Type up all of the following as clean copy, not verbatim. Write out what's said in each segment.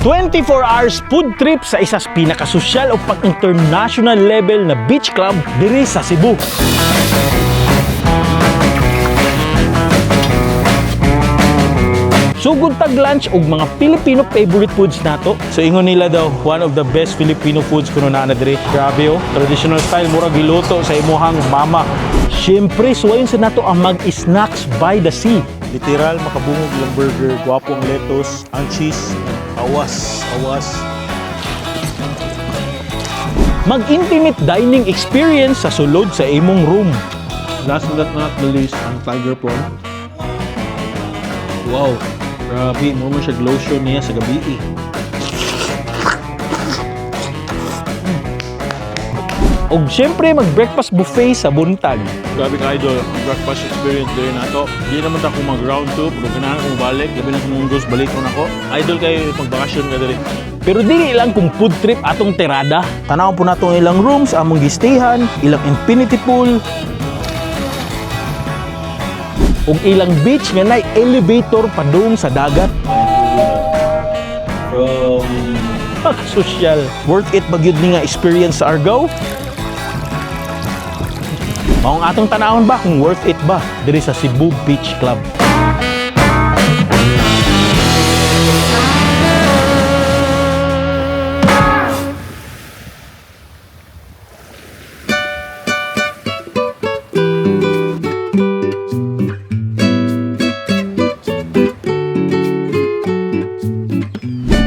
24 hours food trip sa isa sa pinakasosyal o pang-international level na beach club diri sa Cebu. Sugod tag lunch og mga Filipino favorite foods nato. So ingon nila daw, one of the best Filipino foods kuno naa na diri. Grabe oh, traditional style, murag giluto sa imuhang mama. Siyempre, suwayon sa nato ang mag-snacks by the sea. Literal, makabungog lang burger, gwapo ang lettuce, ang cheese, awas, awas. Mag-intimate dining experience sa sulod sa imong room. Last but not the least, ang tiger prawn. Wow, grabe, mo man siya lotion niya sa gabi eh. Og siyempre, mag-breakfast buffet sa buntag. Grabe ka idol, ang breakfast experience diri nato. Di naman ta kung mag round 2, pero ganahan kong balik, labi na kung munggos, balik ko nako. Idol kayo pagbakasyon ka diri. Pero dili lang kung food trip atong tirada. Tanaw po nato ang ilang rooms, among gistahan, ilang infinity pool, ug ilang beach nga nay elevator padung sa dagat. From Pagsosyal. Worth it ba gyud ni nga experience sa Argao? Maong atong tanawon ba kung worth it ba diri sa Cebu Beach Club.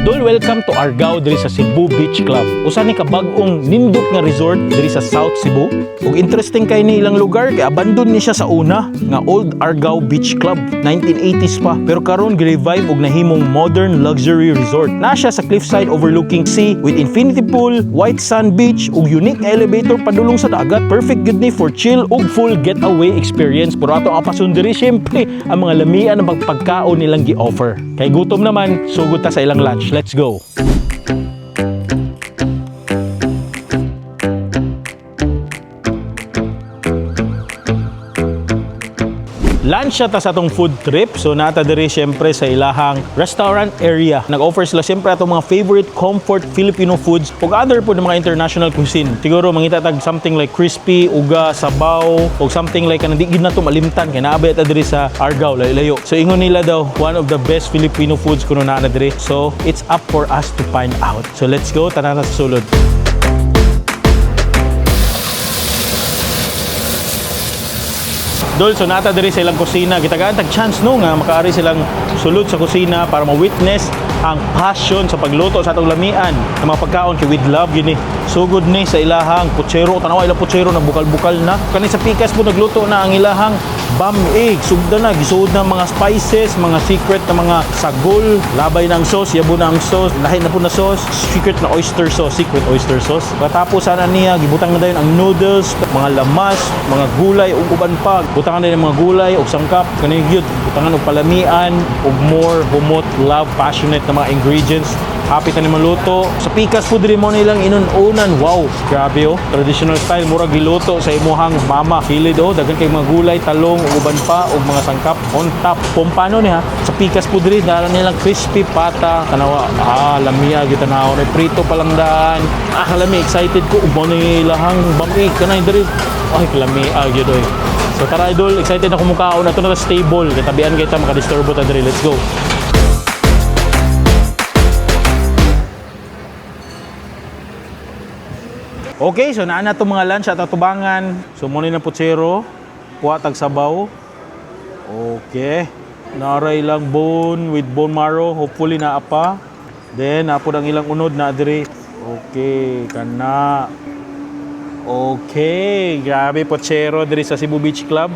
Dol, welcome to Argao diri sa Cebu Beach Club. Usa ni ka bag-ong nindot nga resort diri sa South Cebu. Ug interesting kay ni ilang lugar kay abandon ni siya sa una nga Old Argao Beach Club 1980s pa. Pero karon gi-revive ug nahimong modern luxury resort. Na siya sa cliffside overlooking sea with infinity pool, white sand beach ug unique nga elevator padulong sa dagat. Perfect gyud ni for chill ug full getaway experience. Pero ato ang apason diri syempre ang mga lamian ng pagpagkaon nilang gi-offer. Kay gutom naman, sugod ta sa ilang lunch. Let's go. Lunch siya ta sa atong food trip. So nata diri syempre sa ilahang restaurant area. Nag-offer sila syempre atong mga favorite comfort Filipino foods ug other po ng mga international cuisine. Siguro mangita tag something like crispy, uga, sabaw, ug something like kanang di gid nato malimtan kay naa ta diri sa Argao layo-layo. So ingon nila daw one of the best Filipino foods kuno naa na diri. So it's up for us to find out. So let's go, tanan na sa sulod. Dol, so nata diri sa ilang kusina. Gitagaan tag chance no nga makaari silang sulod sa kusina para ma-witness ang passion sa pagluto sa atong lamian ng mga pagkaon kay with love yun eh. Sugod ni sa ilahang putsero, tanawa ilang putsero na bukal-bukal na. Kani sa pikas po nagluto na ang ilahang bam egg. Sugda na, gisuod na mga spices, mga secret na mga sagol, labay na ang sauce, yabo na ang sauce, lahi na po na sauce, secret na oyster sauce, secret oyster sauce. Katapos sana niya, gibutang na dayon ang noodles, mga lamas, mga gulay ug uban pa. Butangan na mga gulay ug sangkap, kani gyud, butangan og palamian ug more humot, love, passionate na mga ingredients. Happy ta ni maluto. Sa pikas food rin mo nilang inununan. Wow, grabe oh. Traditional style, murag giluto sa imuhang mama. Kilid oh, daghan kay mga gulay, talong, ug uban pa ug mga sangkap on top. Pompano niya sa pikas food rin dala nilang crispy pata. Tanawa, lamia gyud tanaw. May prito pa lang daan. Ah, lami excited ko ug mao ni ilahang bami kanay diri. Ay, kalami gyud oy. So tara idol, excited na kumukaon na to na stable. Kay tabian kay ta makadisturbo ta diri. Let's go. Okay, so naa na itong mga lunch at atubangan. So muna ng putsero, kuha tag sabaw. Okay. Naray lang bone with bone marrow, hopefully naa pa. Then napo ang ilang unod na diri. Okay, kana. Okay, grabe putsero diri sa Cebu Beach Club.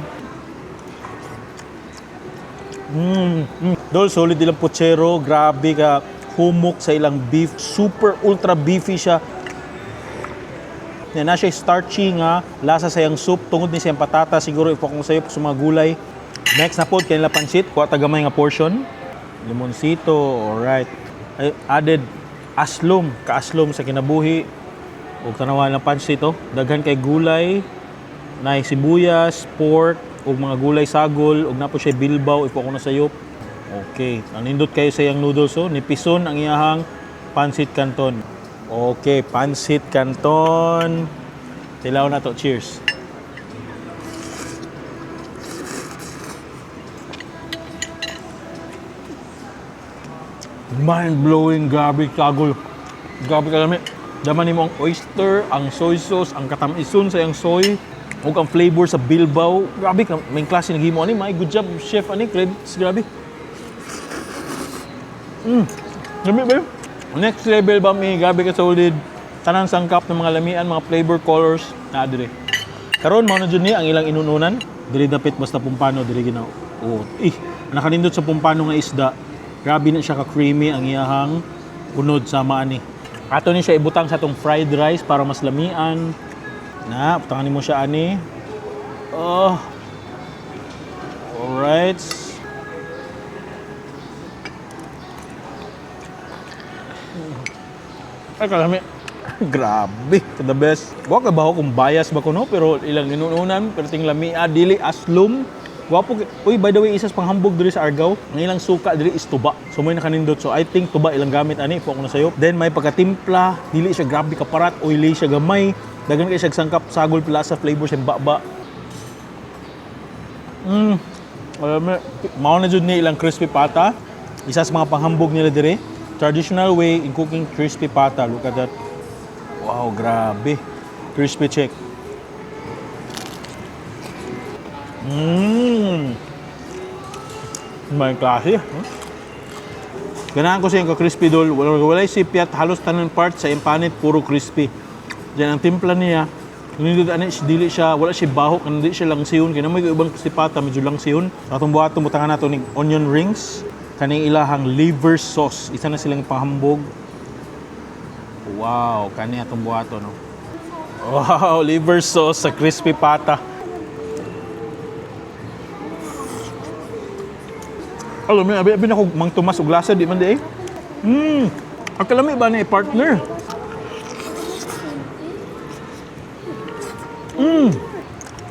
Dol, solid ilang putsero, grabe ka humok sa ilang beef, super ultra beefy siya. Na siya starchy nga lasa sa iyang soup tungod ni siyang patata siguro ipakong sayop sa mga gulay. Next na pod kanila pansit, kuha ta gamay nga portion. Limoncito, alright. Ay, added aslom, kaaslom sa kinabuhi. Ug tanawa lang pansit oh. Daghan kay gulay, nay sibuyas, pork, ug mga gulay sagol, ug napo siya bilbaw ipo ko na sayop. Okay, ang nindot kayo sa iyang noodles oh, nipison ang iyahang Pansit Canton. Okay, Pansit Canton. Tilaw na to. Cheers. Mind-blowing, grabe kagol. Grabe kalami. Daman nimo ang oyster, ang soy sauce, ang katamison sa iyang soy, ug ang flavor sa Bilbao. Grabe ka, may klase naghimo ani. My good job, chef ani. Credits, grabe. Lami ba yun? Next level ba mi, grabe ka solid. Tanang sangkap ng mga lamian, mga flavor colors na dire. Karon mao na jud ni ang ilang inununan. Diri dapit basta pumpano diri ginaw. Oh, eh, nakanindot sa pumpano nga isda. Grabe na siya ka creamy ang iyahang unod sa maani. Ato ni siya ibutang sa atong fried rice para mas lamian. Na, butangan nimo siya ani. Oh. Alright. Ay, kalami. Grabe, the best. Wa ka ba kung bias ba ko no, pero ilang inununan, pero ting lamia dili aslum. Gwapo. Uy, by the way, isas panghambog diri sa Argao. Ang ilang suka diri is tuba. So may nakanindot. So I think tuba ilang gamit ani po ako na sayo. Then may pagkatimpla, dili siya grabe kaparat, oily siya gamay. Dagan kay siya sangkap sagol pila sa flavor sa baba. Alam mo, mao na jud ni ilang crispy pata. Isa sa mga panghambog nila dire. Traditional way in cooking crispy pata. Look at that. Wow, grabe. Crispy chick. Mmm. May klase. Huh? Ganahan ko sa iyang crispy dol. Wala walay sipyat, halos tanan part sa impanit puro crispy. Diyan ang timpla niya. Nindot ani siya, dili siya, wala siya baho, kanang di siya lang siyon. Kaya may ibang crispy pata, medyo lang siyon. Atong buhaton butangan nato ning onion rings, kaning ilahang liver sauce. Isa na silang pahambog. Wow, kani atong buhaton no. Wow, liver sauce sa crispy pata. Alam mo, abi abi na ko Mang Tomas og lasa di man di eh. Ang kalami ba ni partner?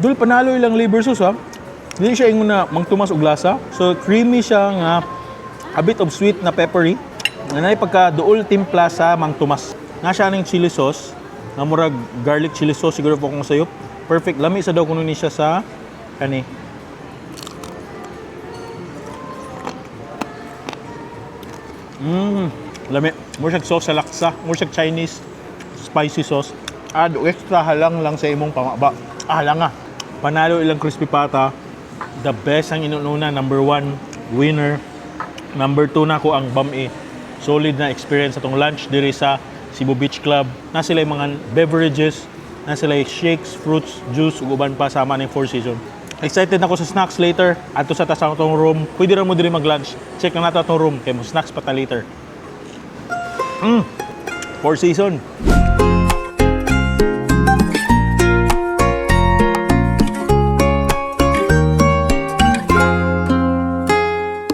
Dul panalo ilang liver sauce ha. Hindi siya ingon na Mang Tomas og lasa. So creamy siya nga a bit of sweet na peppery. Nanay pagka duol timpla sa Mang Tomas. Na siya ning chili sauce nga murag garlic chili sauce siguro po kung sayop. Perfect lami sa daw kuno ni siya sa kani. Lami. More siyang sauce sa laksa, more siyang Chinese spicy sauce. Add extra halang lang sa imong pamaba. Ah, halang ah. Panalo ilang crispy pata. The best ang inununa, number one, winner. Number two na ko ang Bam-i. Solid na experience atong lunch diri sa Cebu Beach Club. Na sila yung mga beverages, na sila yung shakes, fruits, juice, ug uban pa sama ning Four Seasons. Excited na ako sa snacks later. Ato sa tasang atong room. Pwede ra mo diri mag-lunch. Check na nato atong room kay mo snacks pa ta later. Four Season.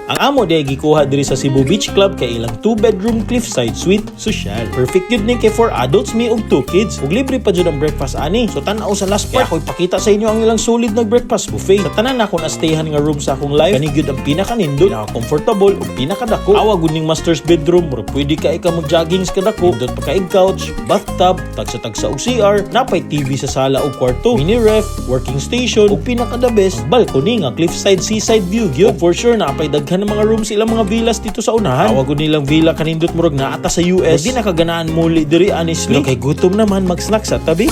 Ang amo di gikuha diri sa Cebu Beach Club kay ilang 2-bedroom cliffside suite sosyal. Perfect yun ni kay for adults mi og 2 kids. Ug libre pa jud ang breakfast ani. So tan-aw sa last part. Kaya ako ipakita sa inyo ang ilang solid na breakfast buffet. Sa tanan ako na stayhan nga room sa akong life, kani gyud ang pinakanindot, pinaka-comfortable ug pinakadako. Awa gud ning master's bedroom, murag pwede ka ika mag-jogging sa kadako. Nindot pa kaig couch, bathtub, tagsa-tagsa og CR, napay TV sa sala ug kwarto, mini ref, working station, ug pinaka the best, balcony nga cliffside seaside view gyud. For sure napay daghan ng mga rooms ilang mga villas dito sa unahan. Awa gud nilang villa kanindot murag naa ta sa US. Di nakaganaan muli diri honestly. Pero kay gutom naman mag-snack sa tabi.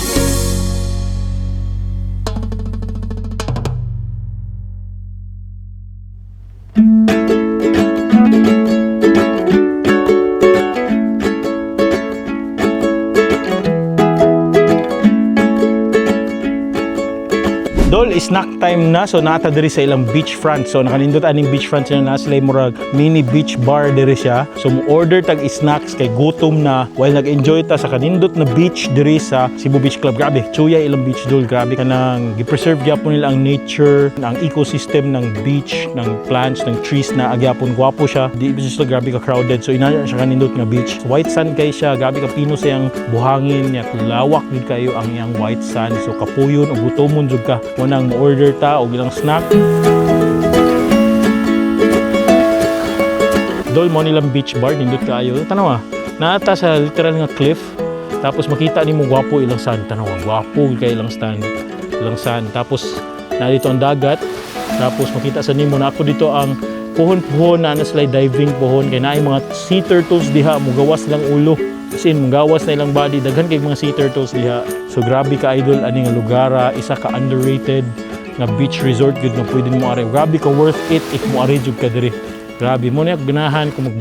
Dol, snack time na. So, naata diri sa ilang beachfront. So, nakanindot aning beachfront sila na sila murag mini beach bar diri siya. So, mo order tag snacks kay gutom na while nag-enjoy ta sa kanindot na beach diri sa Cebu Beach Club. Grabe, chuya ilang beach dol. Grabe kanang gi-preserve gyapon nila ang nature, ang ecosystem ng beach, ng plants, ng trees na agyapon gwapo siya. Di ba siya grabe ka crowded. So, inana siya kanindot nga beach. White sand kay siya, grabe ka pino sa iyang buhangin niya. Lawak gid kayo ang iyang white sand. So, kapuyon o gutomon jud ka. Mo nang mo-order ta og ilang snack. Dol mo nilang beach bar nindot kaayo. Tanawa. Naa ta sa literal nga cliff. Tapos makita nimo, gwapo ilang sand. Tanawa, gwapo kay ilang sand. Ilang sand. Tapos naa dito ang dagat. Tapos makita sa nimo na ako dito ang puhon-puhon na na sila diving puhon kay naay mga sea turtles diha, mugawas lang ulo. As in, mugawas na ilang body, daghan kay mga sea turtles diha. So grabe ka, idol, ani nga lugara, isa ka underrated nga beach resort gud nga pwede mo ari. Grabe ka worth it if mo ari jud ka diri. Grabe mo na ganahan kung mag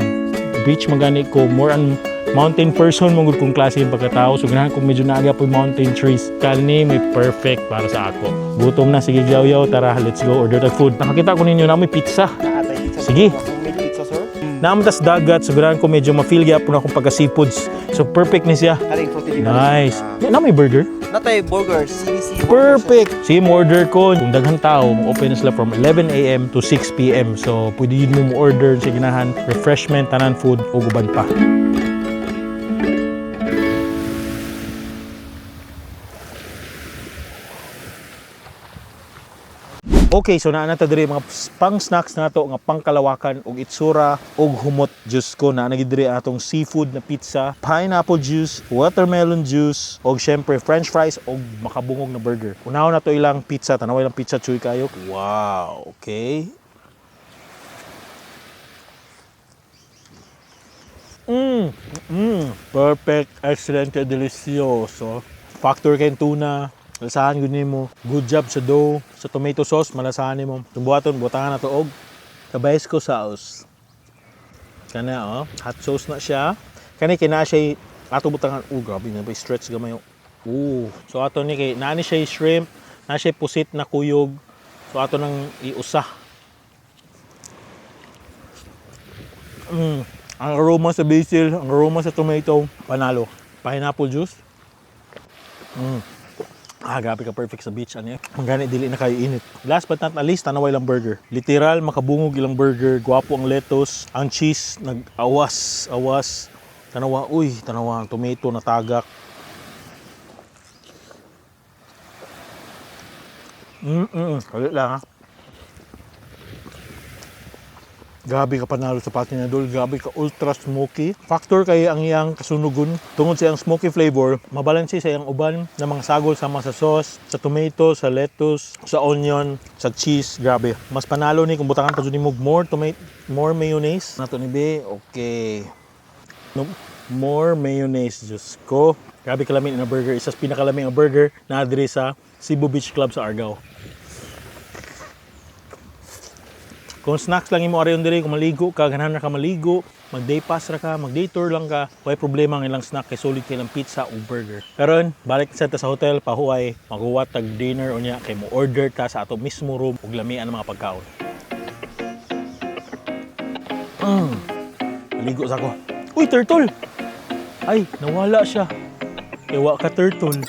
beach magani ko, more on mountain person mo gud kung klase yung pagkatao. So ganahan kung medyo naa poy mountain trees. Kani may perfect para sa ako. Gutom na, sige yaw, tara, let's go order the food. Nakakita ko ninyo na may pizza. Naa tay pizza. Sige. Homemade pizza, sir. Naa man tas dagat, so ganahan ko medyo ma-feel gyapon akong pagka-seafoods. So perfect ni siya. Karing fruity. Nice. Yeah, naa may burger. Naa tay burger, CBC burger. Perfect! Sige, mo order ko. Kung daghang tao, open na sila from 11 a.m. to 6 p.m. So, pwede yun mo order sa ginahan, refreshment, tanan food, o uban pa. Okay, so naa na ta diri mga pang snacks nato nga pangkalawakan og itsura og humot. Diyos ko, naa na gid diri atong seafood na pizza, pineapple juice, watermelon juice, og syempre french fries og makabungog na burger. Unahon na to ilang pizza, tanaw ilang pizza, chuy kayo. Wow, okay. Perfect, excellent, delicioso. Factor kay tuna, lasahan gud nimo. Good job sa dough, sa tomato sauce, malasahan nimo. Itong buhaton, butangan na to og Tabasco sauce. Kana oh, hot sauce na siya. Kani kay naa siya ato butangan. Oh, grabe na ba stretch gamay. Oh, so ato ni kay naa ni siya shrimp, naa siya pusit na kuyog. So ato nang iusa. Ang aroma sa basil, ang aroma sa tomato, panalo. Pineapple juice. Ah, grabe ka perfect sa beach ani. Ang gani dili na kayo init. Last but not least, tanaway lang burger. Literal makabungog ilang burger, gwapo ang lettuce, ang cheese nag-awas, awas. Tanawa, uy, tanawa ang tomato na tagak. Kalit lang ha. Grabe ka panalo sa patinadol, grabe ka ultra smoky. Factor kay ang iyang kasunugon. Tungod sa iyang smoky flavor, mabalanse sa iyang uban ng mga sagol sama sa sauce, sa tomato, sa lettuce, sa onion, sa cheese. Grabe. Mas panalo ni kung butangan pa jud nimo more tomato, more mayonnaise. Nato ni be. Okay. No, more mayonnaise, Diyos ko. Grabe kalami na burger. Isa sa pinakalami ang burger na diri sa Cebu Beach Club sa Argao. Kung snacks lang imo ariyon diri, kung maligo ka, ganahan ra ka maligo, mag day pass ra ka, mag day tour lang ka, way problema ang ilang snack kay solid kay ilang pizza o burger. Karon, balik sa ta sa hotel, pahuway, maghuwat tag dinner unya kay mo order ta sa ato mismo room ug lamian ang mga pagkaon. Maligo sa ko. Uy, turtle! Ay, nawala siya. Ewa ka, turtle.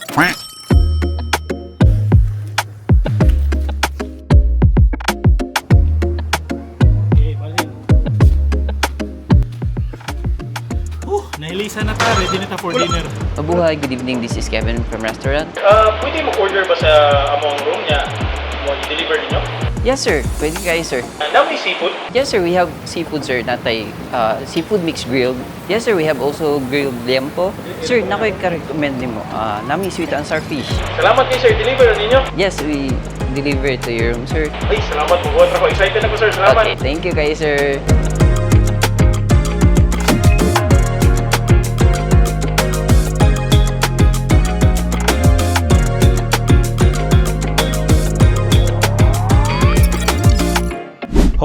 Nahilisan na ta. Ready na ta for dinner. Mabuhay, good evening. This is Kevin from restaurant. Pwede mo-order ba sa among room niya? Mo i-deliver ninyo? Yes, sir. Pwede kayo, sir. Naa may seafood? Yes, sir. We have seafood, sir. Naa tay seafood mixed grilled. Yes, sir. We have also grilled liempo. Sir, naa koy ka-recommend nimo. Naa mi sweet and sour fish. Salamat kay sir. Deliver ninyo. Yes, we deliver to your room, sir. Ay, salamat. Bubuhat ako. Excited ako, sir. Salamat. Okay, thank you kayo, sir.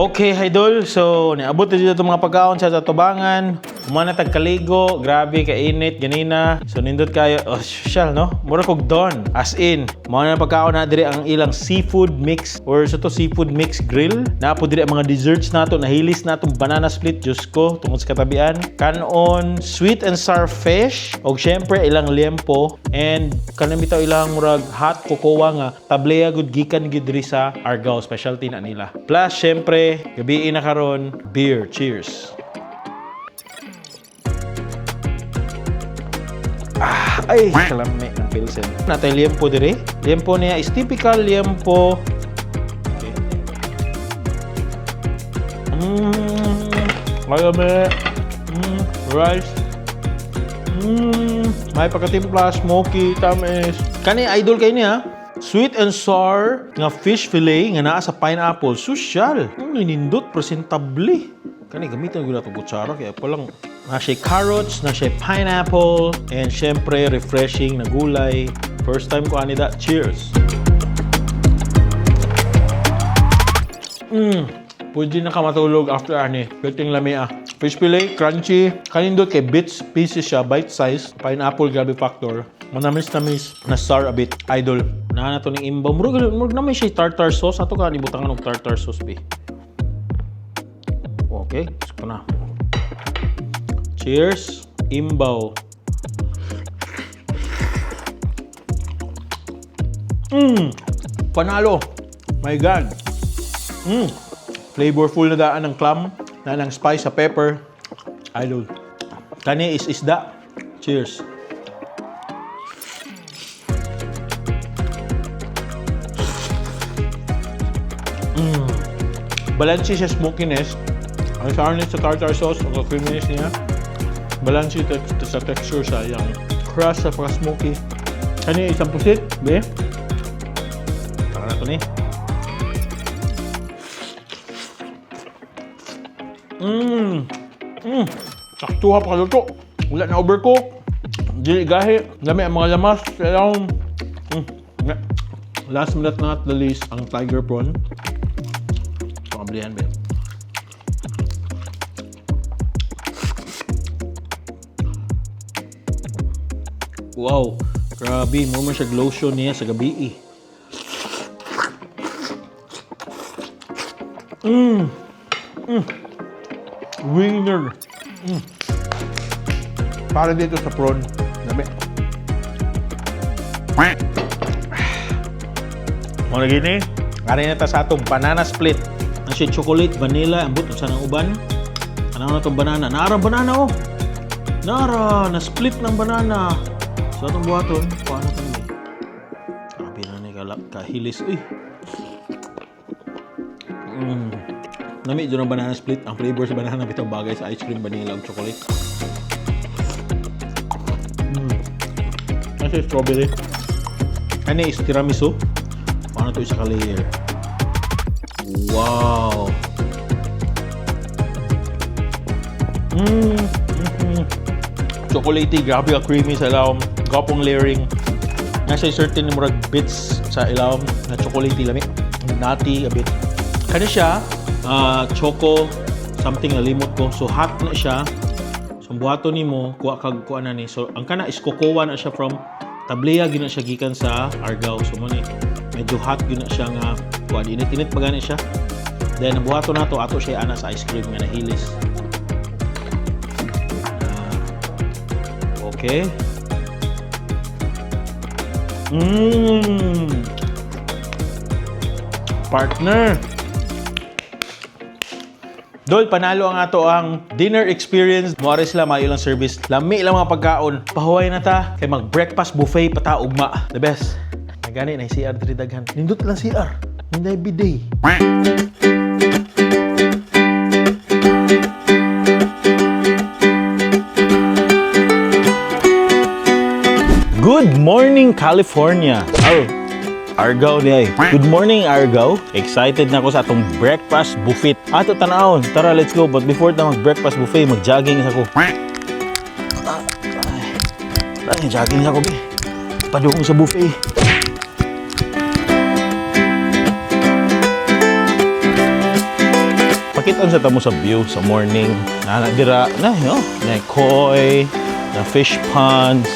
Okay, idol. So, niabot na dito itong mga pagkaon sa tubangan. Humana tag kaligo, grabe kainit ganina. So nindot kayo, oh, social no? Mura kog don. As in, mao na pagkaon na diri ang ilang seafood mix or sa to seafood mix grill. Naa po diri ang mga desserts nato, nahilis natong banana split, Diyos ko, tungod sa katabian. Kanon, sweet and sour fish, og syempre ilang liempo and kanang bitaw ilang murag hot cocoa nga tablea gud gikan gid diri sa Argao, specialty na nila. Plus syempre, gabii na karon, beer. Cheers. Ah, ay, kalami ng pilsen. Naa tay liempo dire. Liempo niya is typical liempo. Okay. Kalami. Rice. May pagkatimpla, smoky, tamis. Kani idol kay niya. Sweet and sour nga fish fillet nga naa sa pineapple. Social. Nindot presentable. Kani gamitan gyud nato kutsara kaya pa lang na siya carrots, na siya pineapple, and syempre refreshing na gulay. First time ko ani da. Cheers. Pwede na ka matulog after ani. Perting lami ah. Fish fillet, crunchy. Kanindot kay bits pieces siya, bite size. Pineapple, grabe factor. Manamis-tamis. Na sour a bit. Idol. Naa na to ning imbaw. Murag na may siya tartar sauce. Ato ka ibutangan og tartar sauce be. Okay, gusto na. Cheers. Imbaw. Panalo! My God! Flavorful na daan ng clam, na ng spice sa pepper. Idol. Kani is isda. Cheers. Balanse siya smokiness. Ang sourness sa tartar sauce, ang creaminess niya. Balanse sa texture sa iyang crust sa pagka-smoky. Kani isang pusit, be? Tara na to ni. Saktuha pa kaluto. Wala na overcook. Dili gahi. Lami ang mga lamas. Kaya Last but not the least, ang tiger prawn. Pakablihan be. Wow, grabe mo man siya lotion niya sa gabi eh. Winner. Para dito sa prawn. Lami. Mo na gini. Ari na ta sa atong banana split. Ang siya chocolate, vanilla, ambot unsa nang uban. Ano na tong banana? Naara banana oh. Nara, na split ng banana. Sa atong buhaton, kuha na to ni. Grabe na ni kahilis uy. Nami jud ang banana split. Ang flavor sa banana bitaw bagay sa ice cream, vanilla ug chocolate. Kasi strawberry. Kani is tiramisu. Paano to isa ka layer? Wow. Chocolatey, grabe ka creamy sa ilawom. Gapong layering. Nasa certain murag bits sa ilawom na chocolatey lami. Nutty a bit. Kani siya, choco something nalimot ko. So hot na siya. So ang buhaton nimo, kuha kag kuha na ni. So ang kana is cocoa na siya from Tablea gina siya gikan sa Argao. So mo ni medyo hot gina siya nga kuha init-init pa gani siya. Then ang buhaton nato ato siya ana sa ice cream nga nahilis. Okay. Partner. Dol, panalo ang ato ang dinner experience. Muari sila, maayo lang service. Lami lang mga pagkaon. Pahuway na ta. Kay mag-breakfast buffet pa ta ugma. The best. Nagani na CR diri daghan. Nindot lang CR. Ninday biday. Good morning, California! Oh, Argao di ay. Good morning, Argao. Excited na ako sa atong breakfast buffet. Ato tanawon. Tara, let's go. But before ta mag-breakfast buffet, mag-jogging sa ko. Ay, jogging sa ko, be. Padung sa buffet. Pakita sa tamo sa view sa morning. Na na dira na yo, na koi, na fish ponds.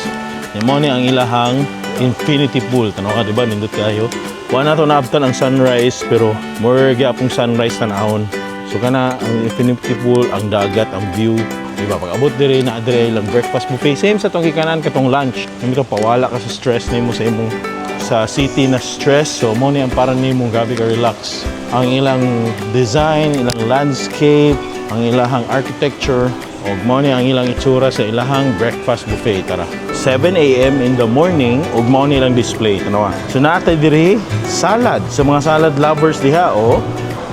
Ni mo ni ang ilahang infinity pool. Tanaw ka di ba nindot kayo. Wa na to naabtan ang sunrise pero more gyapong sunrise tanawon. So kana ang infinity pool, ang dagat, ang view. Di ba pag abot diri na diri lang breakfast buffet. Same sa tong gikanan katong lunch. Nimo pawala ka sa stress nimo sa imong sa city na stress. So, mo ni ang parang nimong grabe ka relax. Ang ilang design, ilang landscape, ang ilahang architecture, og mo ni ang ilang itsura sa ilahang breakfast buffet. Tara. 7 a.m. in the morning, ug mao ni ilang display. Tanawa. So, naatay diri salad. Sa mga salad lovers diha, oh.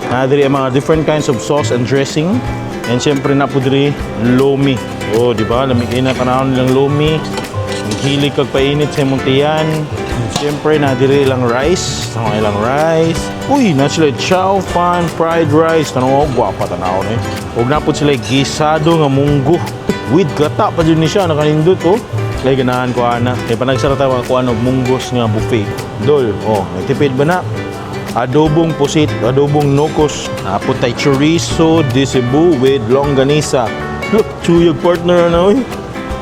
Naa diri ang mga different kinds of sauce and dressing. And syempre na po diri lomi. Oh, di ba? Lamig na kanahon nilang lumi. Hilig kag painit sa imong tiyan. Siyempre, na diri ilang rice. Tanaw ilang rice. Uy, na sila chow fan fried rice. Tanaw, gwapa tanaw ni. Ug napod sila gisado nga munggo. With gata pa jud ni siya nakanindot, oh. Kay ganahan ko ana. Kay panagsara ta mga kuan og munggos nga buffet. Dol, oh, nagtipid ba na? Adobong pusit, adobong nokos. Napod tay chorizo de Cebu with longganisa. Look, chuyag partner na, oy.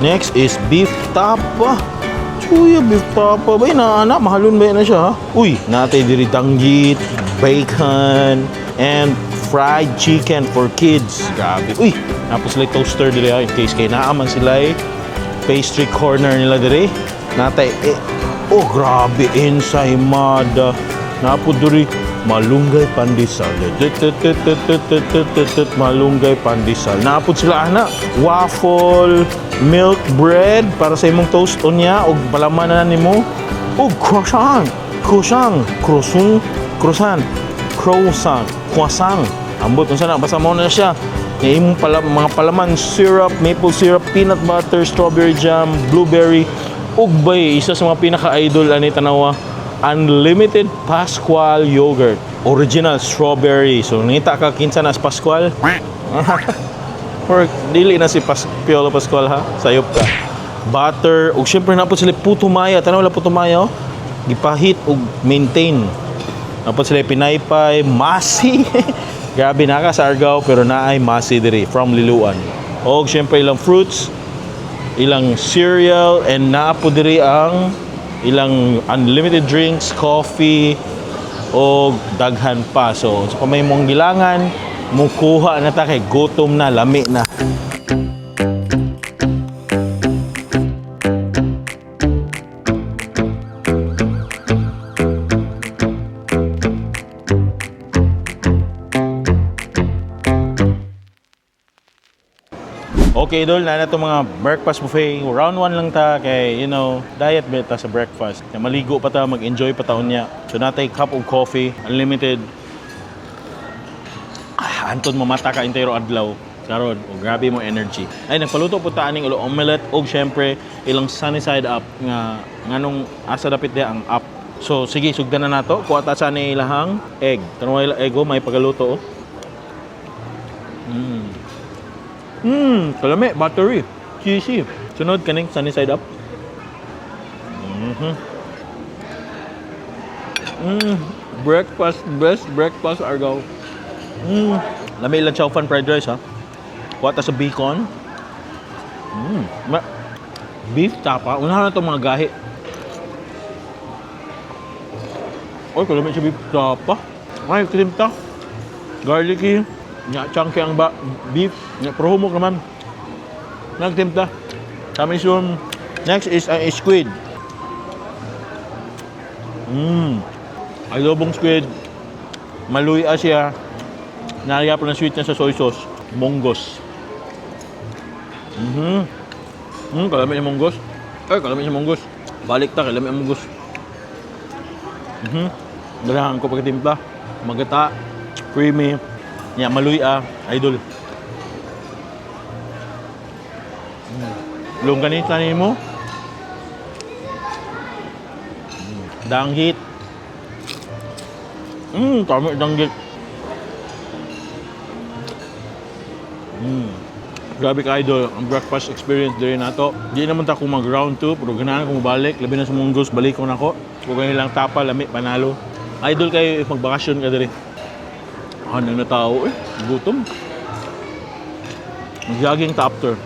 Next is beef tapa. Chuya beef tapa. Bay na ana, mahalon ba na siya, ha? Uy, natay diri danggit, bacon, and fried chicken for kids. Grabe. Uy, napos sila toaster diri ha, in case kay naaman sila eh. Pastry corner nila diri. Natay eh, oh grabe ensaymada. Napo diri malunggay pandesal. Tut, tut, tut, tut, tut, tut, tut, tut, tut, malunggay pandesal. Napod sila ana. Waffle, milk bread para sa imong toast unya og palaman na nimo. Og croissant, croissant, croissant, croissant, croissant, croissant. Ambot unsa na, basta mo na siya. Nga imong pala, mga palaman, syrup, maple syrup, peanut butter, strawberry jam, blueberry, ug bay isa sa mga pinaka-idol ani tanawa, unlimited Pascual yogurt. Original strawberry. So nangita ka kinsa na si Pascual? Or dili na si Piolo Pascual ha. Sayop ka. Butter ug syempre na po sila puto maya. Tanaw la puto maya, oh. Gipahit ug maintain. Napod sila pinaypay, masi. Grabe na ka sa Argao pero naay masi diri from Liloan. Og syempre ilang fruits, ilang cereal and naa po diri ang ilang unlimited drinks, coffee o daghan pa. So, sa may mong gilangan, mukuha na ta kay gutom na, lami na. Okay, idol, na na itong mga breakfast buffet. Round 1 lang ta kay, diet ba ta sa breakfast. Kaya maligo pa ta, mag-enjoy pa taon niya. So natay cup of coffee, unlimited. Ah, anton mamata ka entero adlaw. Karon, oh, grabe mo energy. Ay, nagpaluto po ta aning ulo omelette og syempre ilang sunny side up nga nganong asa dapit diha ang up. So sige, sugdan na nato. Kuha ta sa ni ilahang egg. Tanaway ila egg oh, may pagaluto oh. Kalami, buttery, cheesy. Sunod kaning sunny side up. Breakfast, best breakfast Argao. Lami ilang chow fan fried rice ha. Kuha ta sa bacon. Beef tapa. Unahan na itong mga gahi. Oy, kalami sa beef tapa. Ay, cream ta. Garlicky. Nya, chunky ang ba beef. Nya, pero humok naman. Nagtimpla. Coming soon. Next is ang squid. Adobong squid. Maluya siya. Nariya pa ng sweet niya sa soy sauce. Munggos. Kalami yung munggos. Ay, kalami yung munggos. Balik ta, kalami ang munggos. Dalahan ko pagkatimpla. Magata, creamy, nya maluya, idol. Longganisa nimo. Danggit. Tama danggit. Grabe ka idol, ang breakfast experience diri nato. Di naman ta kung mag round 2, pero ganahan ko mobalik, labi na sa munggos, balik ko nako. Kung ganyan lang tapa, lami, panalo. Idol kayo if magbakasyon ka diri. Ano na tao eh, gutom. Mag-jogging ta after.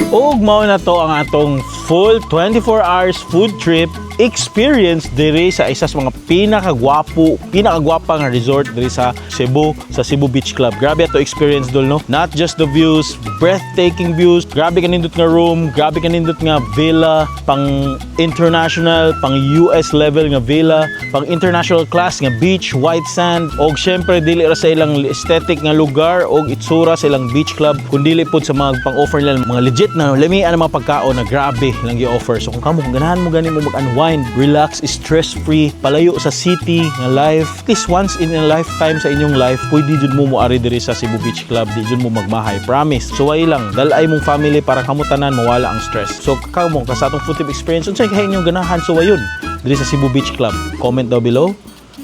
Ug mao na to ang atong full 24 hours food trip experience diri sa isa sa mga pinakagwapo, pinakagwapa nga resort diri sa Cebu, sa Cebu Beach Club. Grabe ato experience dol, no. Not just the views, breathtaking views. Grabe kanindot nga room, grabe kanindot nga villa, pang international, pang US level nga villa, pang international class nga beach, white sand, og syempre dili ra sa ilang aesthetic nga lugar og itsura sa ilang beach club, kundi pud sa mga pang-offer nila mga legit na lamian ang mga pagkaon na grabe lang gi-offer. So kung kamo kung ganahan mo gani mo mag-unwind mind, relax, stress-free, palayo sa city nga life. At least once in a lifetime sa inyong life, pwede jud mo moari diri sa Cebu Beach Club, di jud mo magmahay. Promise. Suway lang, dalay mong family para kamo tanan mawala ang stress. So kamo ka sa atong food trip experience, unsay kay inyong ganahan suwayon diri sa Cebu Beach Club? Comment down below.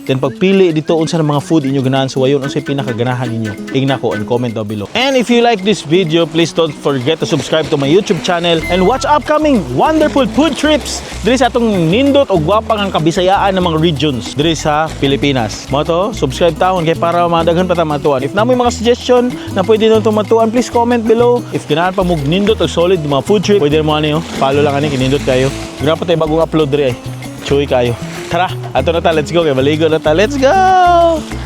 Then pagpili dito unsa ng mga food inyo ganahan suwayon, unsay pinakaganahan ninyo. Ingna ko and comment down below. And if you like this video, please don't forget to subscribe to my YouTube channel and watch upcoming wonderful food trips diri sa atong nindot og gwapa ang kabisayaan ng mga regions diri sa Pilipinas. Mao to, subscribe taon kay para madaghan pa ta matuan. If naa moy mga suggestion na pwede nato matuan, please comment below. If ganahan pa mo nindot og solid mga food trip, pwede mo ani oh. Follow lang ani, kinindot kayo. Grabe pa tayo bagong upload diri ay. Chuy kayo. Tara, ato na ta, let's go kay maligo na ta. Let's go!